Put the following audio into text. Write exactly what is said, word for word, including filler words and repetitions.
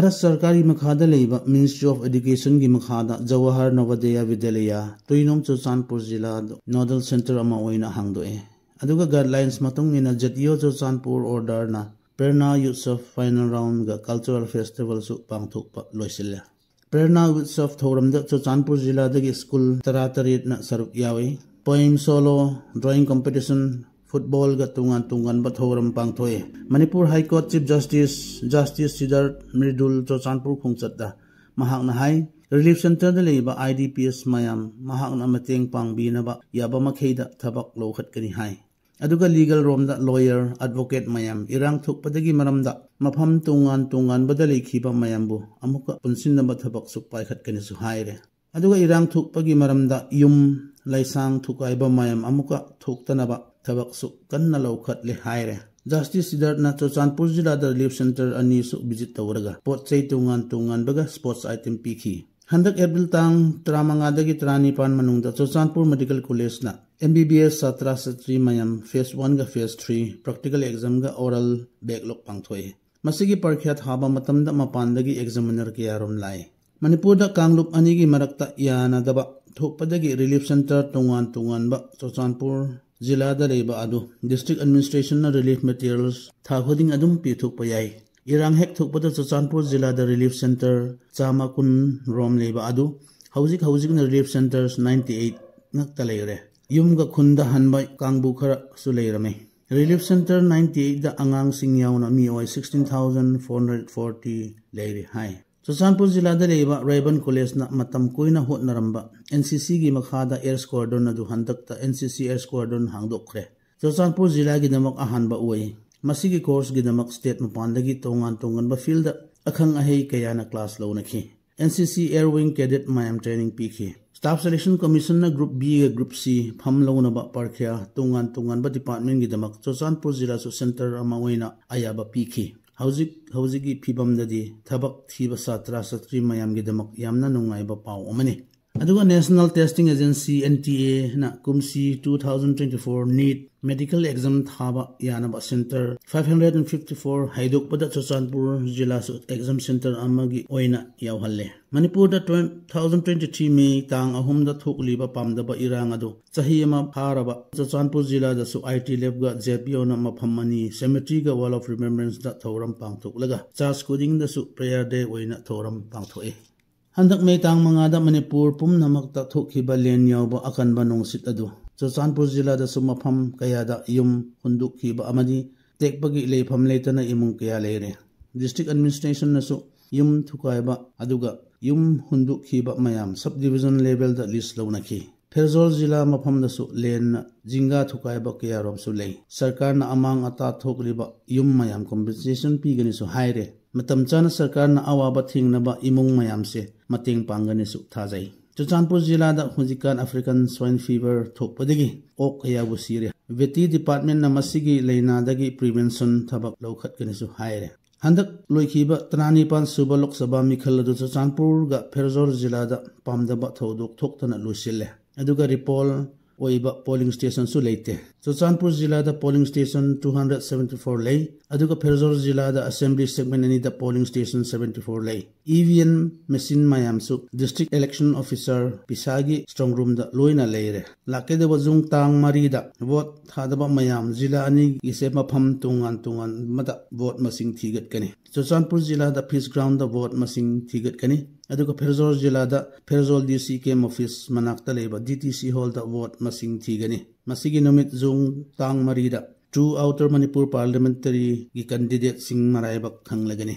ꯚꯥꯔꯠ ꯁꯔꯀꯥꯔꯒꯤ ꯃꯈꯥꯗ ꯂꯩꯕ Ministry of Educationꯒꯤ ꯃꯈꯥꯗ ꯖꯋꯥꯍꯔ ꯅꯚꯣꯗꯌ ꯕꯤꯗ꯭ꯌꯥꯂꯌ ꯇꯨꯏꯅꯣꯝ ꯆꯨꯔꯆꯥꯟꯄꯨꯔ ꯖꯤꯂꯥꯗ nodal centre ꯑꯃ ꯑꯣꯏꯅ ꯍꯥꯡꯗꯣꯛꯑꯦ꯫ ꯑꯗꯨꯒ guidelines ꯃꯇꯨꯡ ꯏꯟꯅ ZEO Churachandpur orderꯅ Prerna Utsav final roundꯒ cultural festivalꯁꯨ ꯄꯥꯡꯊꯣꯛꯄ ꯂꯣꯏꯁꯤꯜꯂꯦ꯫ Prerna Utsav ꯊꯧꯔꯝꯗ ꯆꯨꯔꯆꯥꯟꯄꯨꯔ ꯖꯤꯂꯥꯗꯒꯤ school ꯇꯔꯥꯇꯔꯦꯠꯅ ꯁꯔꯨꯛ ꯌꯥꯎꯏ꯫ Poem solo, drawing competition, footballꯒ ꯇꯣꯉꯥꯟ ꯇꯣꯉꯥꯟꯕ ꯊꯧꯔꯝ ꯄꯥꯡꯊꯣꯛꯏ꯫ Manipur High Court Chief Justice, Justice ꯁꯤꯗꯥꯔꯊ ꯃ꯭ꯔꯤꯗꯨꯜ Churachandpur ꯈꯣꯡꯆꯠꯇ ꯃꯍꯥꯛꯅ ꯍꯥꯏ, relief centreꯗ ꯂꯩꯕ IDPs ꯃꯌꯥꯝ ꯃꯍꯥꯛꯅ ꯃꯇꯦꯡ ꯄꯥꯡꯕꯤꯅꯕ ꯌꯥꯕ ꯃꯈꯩꯗ ꯊꯕꯛ ꯂꯧꯈꯠꯀꯅꯤ ꯍꯥꯏ꯫ ꯑꯗꯨꯒ legal ꯔꯣꯝꯗ lawyer, advocate ꯃꯌꯥꯝ ꯏꯔꯥꯡ ꯊꯣꯛꯄꯗꯒꯤ ꯃꯔꯝꯗ ꯃꯐꯝ ꯇꯣꯉꯥꯟ ꯇꯣꯉꯥꯟꯕꯗ ꯂꯩꯈꯤꯕ ꯃꯌꯥꯝꯕꯨ ꯑꯃꯨꯛꯀ ꯄꯨꯟꯁꯤꯟꯅꯕ ꯊꯕꯛꯁꯨ ꯄꯥꯏꯈꯠꯀꯅꯤꯁꯨ ꯍꯥꯏꯔꯦ꯫ ꯑꯗꯨꯒ ꯏꯔꯥꯡ ꯊꯣꯛꯄꯒꯤ ꯃꯔꯝꯗ ꯌꯨꯝ ꯂꯩꯁꯥꯡ ꯊꯨꯒꯥꯏꯕ ꯃꯌꯥꯝ ꯑꯃꯨꯛꯀ ꯊꯣꯛꯇꯅꯕ ꯊꯕꯛꯁꯨ ꯀꯟꯅ ꯂꯧꯈꯠꯂꯦ ꯍꯥꯏꯔꯦ꯫ Justice ꯁꯤꯗꯥꯔꯊꯅ ꯆꯨꯔꯆꯥꯟꯄꯨꯔ ꯖꯤꯂꯥꯗ relief centre ꯑꯅꯤꯁꯨ visit ꯇꯧꯔꯒ ꯄꯣꯠ ꯆꯩ ꯇꯣꯉꯥꯟ ꯇꯣꯉꯥꯟꯕꯒ sports item ꯄꯤꯈꯤ꯫ ꯍꯟꯗꯛ April ꯇꯥꯡ ꯇꯔꯥꯃꯉꯥꯗꯒꯤ ꯇꯔꯥꯅꯤꯄꯥꯟ ꯃꯅꯨꯡꯗ ꯆꯨꯔꯆꯥꯟꯄꯨꯔ Medical Collegeꯅ MBBS ꯁꯥꯇ꯭ꯔ ꯁꯥꯇ꯭ꯔꯤ ꯃꯌꯥꯝ phase oneꯒ phase three practical examꯒ oral backlog ꯄꯥꯡꯊꯣꯛꯏ꯫ ꯃꯁꯤꯒꯤ ꯄꯔꯤꯈ꯭ꯌꯥ ꯊꯥꯕ ꯃꯇꯝꯗ ꯃꯄꯥꯟꯗꯒꯤ examiner ꯀꯌꯥꯔꯣꯝ ꯂꯥꯛꯏ꯫ ꯃꯅꯤꯄꯨꯔꯗ ꯀꯥꯡꯂꯨꯞ ꯑꯅꯤꯒꯤ ꯃꯔꯛꯇ ꯌꯥꯅꯗꯕ ꯊꯣꯛꯄꯗꯒꯤ relief centre ꯇꯣꯉꯥꯟ ꯇꯣꯉꯥꯟꯕ ꯆꯨꯔꯆꯥꯟꯄꯨꯔ ꯖꯤꯂꯥꯗ ꯂꯩꯕ ꯑꯗꯨ district administrationꯅ relief materials ꯊꯥ ꯈꯨꯗꯤꯡ ꯑꯗꯨꯝ ꯄꯤꯊꯣꯛꯄ ꯌꯥꯏ꯫ ꯏꯔꯥꯡ ꯍꯦꯛ ꯊꯣꯛꯄꯗ ꯆꯨꯔꯆꯥꯟꯄꯨꯔ ꯖꯤꯂꯥꯗ relief centre ꯆꯥꯝꯃ ꯀꯨꯟ ꯔꯣꯝ ꯂꯩꯕ ꯑꯗꯨ ꯍꯧꯖꯤꯛ ꯍꯧꯖꯤꯛꯅ relief centres ninety eight ꯉꯛꯇ ꯂꯩꯔꯦ꯫ ꯌꯨꯝꯒ ꯈꯨꯟꯗ ꯍꯟꯕ ꯀꯥꯡꯕꯨ ꯈꯔꯁꯨ ꯂꯩꯔꯝꯃꯤ꯫ Relief centre ninety eightꯗ ꯑꯉꯥꯡꯁꯤꯡ ꯌꯥꯎꯅ ꯃꯤꯑꯣꯏ sixteen thousand four hundred forty ꯂꯩꯔꯤ ꯍꯥꯏ꯫ ꯆꯨꯔꯆꯥꯟꯄꯨꯔ ꯖꯤꯂꯥꯗ ꯂꯩꯕ ꯔꯥꯏꯕꯟ ꯀꯣꯂꯦꯖꯅ ꯃꯇꯝ ꯀꯨꯏꯅ ꯍꯣꯠꯅꯔꯝꯕ NCCꯒꯤ ꯃꯈꯥꯗ air squadron ꯑꯗꯨ ꯍꯟꯗꯛꯇ NCC air squadron ꯍꯥꯡꯗꯣꯛꯈ꯭ꯔꯦ꯫ ꯆꯨꯔꯆꯥꯟꯄꯨꯔ ꯖꯤꯂꯥꯒꯤꯗꯃꯛ ꯑꯍꯥꯟꯕ ꯑꯣꯏ꯫ ꯃꯁꯤꯒꯤ courseꯒꯤꯗꯃꯛ state ꯃꯄꯥꯟꯗꯒꯤ ꯇꯣꯉꯥꯟ ꯇꯣꯉꯥꯟꯕ fieldꯗ ꯑꯈꯪ ꯑꯍꯩ ꯀꯌꯥꯅ class ꯂꯧꯅꯈꯤ꯫ NCC air wing cadet ꯃꯌꯥꯝ training ꯄꯤꯈꯤ꯫ Staff Selection Commissionꯅ group Bꯒ group C ꯐꯝ ꯂꯧꯅꯕ ꯄꯔꯤꯈ꯭ꯌꯥ ꯇꯣꯉꯥꯟ ꯇꯣꯉꯥꯟꯕ departmentꯒꯤꯗꯃꯛ ꯆꯨꯔꯆꯥꯟꯄꯨꯔ ꯖꯤꯂꯥꯁꯨ centre ꯑꯃ ꯑꯣꯏꯅ ꯑꯌꯥꯕ ꯄꯤꯈꯤ꯫ ꯍꯧꯖꯤꯛ ꯍꯧꯖꯤꯛꯀꯤ ꯐꯤꯕꯝꯗꯗꯤ ꯊꯕꯛ ꯊꯤꯕ ꯁꯥꯇ꯭ꯔ ꯁꯥꯇ꯭ꯔꯤ ꯃꯌꯥꯝꯒꯤꯗꯃꯛ ꯌꯥꯝꯅ ꯅꯨꯡꯉꯥꯏꯕ ꯄꯥꯎ ꯑꯃꯅꯤ꯫ ꯑꯗꯨꯒ National Testing Agency, N T A ꯅ ꯀꯨꯝꯁꯤ two thousand twenty-four NEET medical exam ꯊꯥꯕ ꯌꯥꯅꯕ center five hundred and fifty-four ꯍꯥꯏꯗꯣꯛꯄꯗ Churachandpur ꯖꯤꯂꯥꯁꯨ exam center ꯑꯃꯒꯤ ꯑꯣꯏꯅ ꯌꯥꯎꯍꯜꯂꯦ꯫ ꯃꯅꯤꯄꯨꯔꯗ two thousand twenty-three May ꯇꯥꯡ ꯑꯍꯨꯝꯗ ꯊꯣꯛꯂꯤꯕ ꯄꯥꯝꯗꯕ ꯏꯔꯥꯡ ꯑꯗꯨ ꯆꯍꯤ ꯑꯃ ꯐꯥꯔꯕ ꯆꯨꯔꯆꯥꯟꯄꯨꯔ ꯖꯤꯂꯥꯗꯁꯨ I T lab ꯒ Z P O ꯅ ꯃꯐꯝ ꯑꯅꯤ cemetery ꯒ Wall of Remembrance ꯗ ꯊꯧꯔꯝ ꯄꯥꯡꯊꯣꯛꯂꯒ church ꯈꯨꯗꯤꯡꯗꯁꯨ prayer day ꯑꯣꯏꯅ ꯊꯧꯔꯝ ꯄꯥꯡꯊꯣꯛꯏ꯫ ꯍꯟꯗꯛ May ꯇꯥꯡ ꯃꯉꯥꯗ ꯃꯅꯤꯄꯨꯔ ꯄꯨꯝꯅꯃꯛꯇ ꯊꯣꯛꯈꯤꯕ ꯂꯦꯟ ꯌꯥꯎꯕ ꯑꯀꯟꯕ ꯅꯨꯡꯁꯤꯠ ꯑꯗꯨ ꯆꯨꯔꯆꯥꯟꯄꯨꯔ ꯖꯤꯂꯥꯗꯁꯨ ꯃꯐꯝ ꯀꯌꯥꯗ ꯌꯨꯝ ꯍꯨꯟꯗꯣꯛꯈꯤꯕ ꯑꯃꯗꯤ ꯇꯦꯛꯄꯒꯤ ꯂꯩꯐꯝ ꯂꯩꯇꯅ ꯏꯃꯨꯡ ꯀꯌꯥ ꯂꯩꯔꯦ꯫ District administration ꯅꯁꯨ ꯌꯨꯝ ꯊꯨꯒꯥꯏꯕ ꯑꯗꯨꯒ ꯌꯨꯝ ꯍꯨꯟꯗꯣꯛꯈꯤꯕ ꯃꯌꯥꯝ sub division level ꯗ list ꯂꯧꯅꯈꯤ꯫ ꯐꯦꯔꯖꯣꯜ ꯖꯤꯂꯥ ꯃꯐꯝꯗꯁꯨ ꯂꯦꯟꯅ ꯖꯤꯡꯒꯥ ꯊꯨꯒꯥꯏꯕ ꯀꯌꯥꯔꯣꯝꯁꯨ ꯂꯩ꯫ ꯁꯔꯀꯥꯔꯅ ꯑꯃꯥꯡ ꯑꯇꯥ ꯊꯣꯛꯂꯤꯕ ꯌꯨꯝ ꯃꯌꯥꯝ compensation ꯄꯤꯒꯅꯤꯁꯨ ꯍꯥꯏꯔꯦ꯫ ꯃꯇꯝ ꯆꯥꯅ ꯁꯔꯀꯥꯔꯅ ꯑꯋꯥꯕ ꯊꯦꯡꯅꯕ ꯏꯃꯨꯡ ꯃꯌꯥꯝꯁꯦ ꯃꯇꯦꯡ ꯄꯥꯡꯒꯅꯤꯁꯨ ꯊꯥꯖꯩ꯫ ꯆꯨꯔꯆꯥꯟꯄꯨꯔ ꯖꯤꯂꯥꯗ ꯍꯧꯖꯤꯛꯀꯥꯟ African Swine Fever ꯊꯣꯛꯄꯗꯒꯤ ꯑꯣꯛ ꯀꯌꯥꯕꯨ ꯁꯤꯔꯦ꯫ Veterinary department ꯅ ꯃꯁꯤꯒꯤ ꯂꯥꯏꯅꯥꯗꯒꯤ prevention ꯊꯕꯛ ꯂꯧꯈꯠꯀꯅꯤꯁꯨ ꯍꯥꯏꯔꯦ꯫ ꯍꯟꯗꯛ ꯂꯣꯏꯈꯤꯕ ꯇꯔꯥꯅꯤꯄꯥꯟ ꯁꯨꯕ ꯂꯣꯛ ꯁꯚꯥ ꯃꯤꯈꯜ ꯑꯗꯨ ꯆꯨꯔꯆꯥꯟꯄꯨꯔꯒ ꯐꯦꯔꯖꯣꯜ ꯖꯤꯂꯥꯗ ꯄꯥꯝꯗꯕ ꯊꯧꯗꯣꯛ ꯊꯣꯛꯇꯅ ꯂꯣꯏꯁꯤꯜꯂꯦ꯫ ꯑꯗꯨꯒ recall ꯑꯣꯏꯕ polling station ꯁꯨ ꯂꯩꯇꯦ꯫ ꯆꯨꯔꯆꯥꯟꯄꯨꯔ ꯖꯤꯂꯥꯗ polling station two hundred seventy four ꯂꯩ, ꯑꯗꯨꯒ ꯐꯦꯔꯖꯣꯜ ꯖꯤꯂꯥꯗ assembly segment ꯑꯅꯤꯗ polling station seventy four ꯂꯩ꯫ E V M machine ꯃꯌꯥꯝꯁꯨ district election officer ꯄꯤꯁꯥꯒꯤ strong room ꯗ ꯂꯣꯏꯅ ꯂꯩꯔꯦ꯫ ꯂꯥꯛꯀꯗꯕ June ꯇꯥꯡ ꯃꯔꯤꯗ vote ꯊꯥꯗꯕ ꯃꯌꯥꯝ ꯖꯤꯂꯥ ꯑꯅꯤꯒꯤꯁꯦ ꯃꯐꯝ ꯇꯣꯉꯥꯟ ꯇꯣꯉꯥꯟꯕꯗ vote ꯃꯁꯤꯡ ꯊꯤꯒꯠꯀꯅꯤ꯫ ꯆꯨꯔꯆꯥꯟꯄꯨꯔ ꯖꯤꯂꯥꯗ Peace Ground ꯗ vote ꯃꯁꯤꯡ ꯊꯤꯒꯠꯀꯅꯤ꯫ ꯑꯗꯨꯒ ꯐꯦꯔꯖꯣꯜ ꯖꯤꯂꯥꯗ Pherzawl D C camp office ꯃꯅꯥꯛꯇ ꯂꯩꯕ D T C hall ꯗ vote ꯃꯁꯤꯡ ꯊꯤꯒꯅꯤ꯫ ꯃꯁꯤꯒꯤ ꯅꯨꯃꯤꯠ June ꯇꯥꯡ ꯃꯔꯤꯗ True Outer Manipur Parliamentary ꯒꯤ candidate ꯁꯤꯡ ꯃꯔꯥꯏꯕꯛ ꯈꯪꯂꯒꯅꯤ꯫